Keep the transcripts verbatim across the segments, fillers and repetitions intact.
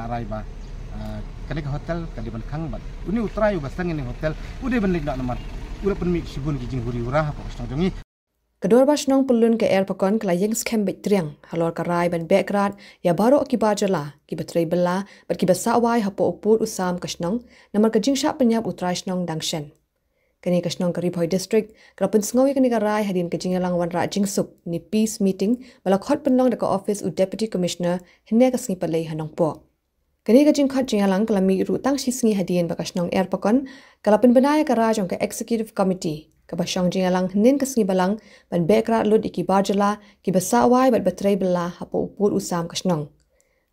Rai ba, ah, kane ka hotel ka dei ban khang bad une u trai uba seng ïa kane ka hotel u dei ban leit noh namar u la pynmih shibun ki jinghuri hura hapoh ka shnong jong ngi. Ka Dorbar Shnong Pyllun ka Erpakon ka la ïeng skhem beit triang halor ka rai ban beh krad ïa baroh ki bar jylla, kiba trei bylla bad kiba sah wai hapoh u pud u sam ka shnong namar ka jingshah pynïap u trai shnong dang shen. Kane ka shnong ka Ri Bhoi District ka la pynsngew ïa kane ka rai hadien ka jingïalang wanrah jingsuk ne peace meeting ba la khot pynlong da ka ophis u Deputy Commissioner hynne ka sngi Palei ha Nongpoh. Kane ka jingkhot jingïalang ka la mih ruh tang shi sngi hadien ba ka shnong Erpakon ka la pynbna ïa ka rai jong ka Executive Committee kaba shong jingïalang hynnin ka sngi Balang ban beh krad lut ïa ki bar jylla, kiba sah wai bad ba trei bylla hapoh u pud u sam ka shnong.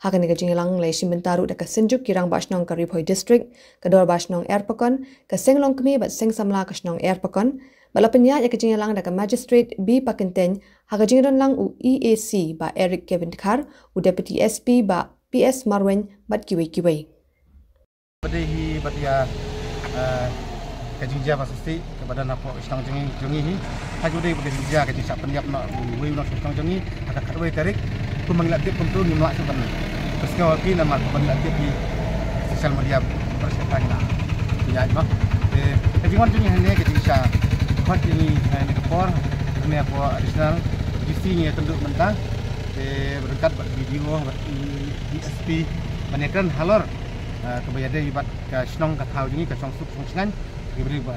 Ha kane ka jingïalang la ïashim bynta ruh da ka Synjuk ki Rangbah Shnong ka Ri Bhoi District, ka Dorbar Shnong Erpakon, ka Seng Longkmie bad Seng Samla ka shnong Erpakon, bad la pynïaid ïa ka jingïalang da ka Magistrate B Pakyntein, ha ka jingdon lang u E A C Bah Eric Kevin Dkhar, u Deputy S P Bah P S Marwein bad kiwei kiwei. Ba dei hi bad ïa, eh, ka jingjia ba shisha kaba don hapoh shnong jong ngi, jong ngi hi. Ha ka dei ba ka jingjia ka jingshah pynïap noh uwei u nongshnong shnong jong ngi ha ka khatwei tarik. Kumba ngi la tip kumta ngim lah shuh ban pynskhem ïa ki namar kumba ngi la tip hi social media ba shisha ngi la pynïaid noh. Te ka jingwan jong ngi hangne ka jingshah khot ïa ngi hangne ka por, hangne hapoh Additional D C ngi ïakynduh mynta. Te ryngkat bad B D O bad D S P ban ïakren halor, eh, kaba ïadei bad ka shnong ka thaw jong ngi, ka shongsuk shongshngaiñ, kaba dei ba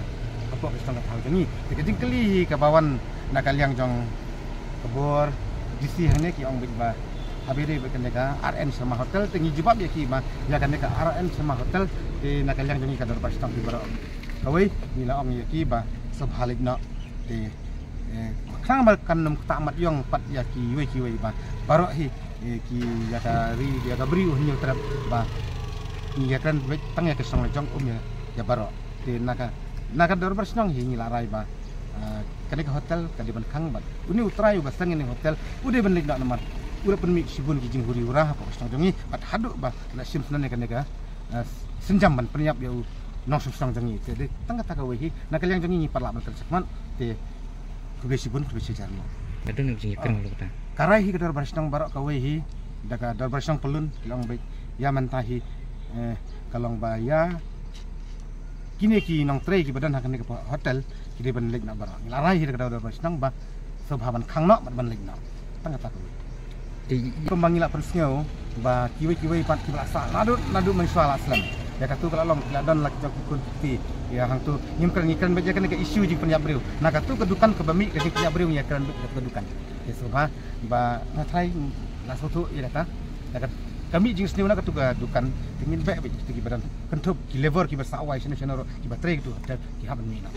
hapoh ka shnong ka thaw jong ngi. Te ka jingkylli hi kaba wan na ka liang jong ka bor D C hangne, ki ong beit ba haba ïadei bad kane ka R N Sharma Hotel, te ngi jubab ïa ki ba ïa kane ka R N Sharma Hotel te na ka liang jong ngi ka Dorbar Shnong hi baroh kawei ngi la ong ïa ki ba sngewbha leit noh. Te, eh, khnang ba kan ym ktah mat ïong pat ïa kiwei kiwei ba baroh hi, eh, ki ïa ka ri, ïa ka bri u Hynñiew Trep ba ngi ïakren beit tang ïa ka shnong la jong, um ïa, ïa baroh. Te na ka, na ka Dorbar Shnong hi ngi la rai ba, ah, kane ka hotel ka dei ban khang bad une u trai uba seng ïa kane ka hotel u dei ban leit noh namar u la pynmih shibun ki jinghuri hura hapoh ka shnong jong ngi bad haduh ba la shim snem ïa kane ka, ah, sienjam ban pynïap ïa u nongshnong shnong jong ngi. Te dei tang kata kawei hi na ka liang jong ngi, ngi pat lah ban kren shakhmat. Te khublei shibun, khublei shihajar nguh. Ka don ka jingïakren, ah, ruh kata. Ka rai hi ka Dorbar Shnong baroh kawei hi, da ka Dorbar Shnong Pyllun ki la ong beit ïa mynta hi, eh, ka long ba ïa kine ki nongtrei kiba don ha kane ka hotel ki dei ban leit noh baroh. Ngi la rai hi da ka Dorbar Shnong ba sngewbha ban khang noh bad ban leit noh. Tang kata kawei. Te kumba ngi la pynsngew ba kiwei kiwei pat kiba la sah naduh, naduh mynshuwa la slem. Ïa katu ka la long ki la don la ki jong ki khun ki kti. Ïa hangtu ngim kren, ngi kren beit ïa kane ka issue jingpynïap briew. Na katu ka dukan kaba mih ka jingpynïap briew ngi ïakren beit ïa katu ka dukan. Te sngewbha ba na trai la sngewthuh ïa kata. Ïa ka, ka mih jingsniew na katu ka dukan. Te ngin beh beit kito kiba don kynthup ki labour kiba sah wai shano shano ruh kiba trei katu hotel ki hap ban mih noh.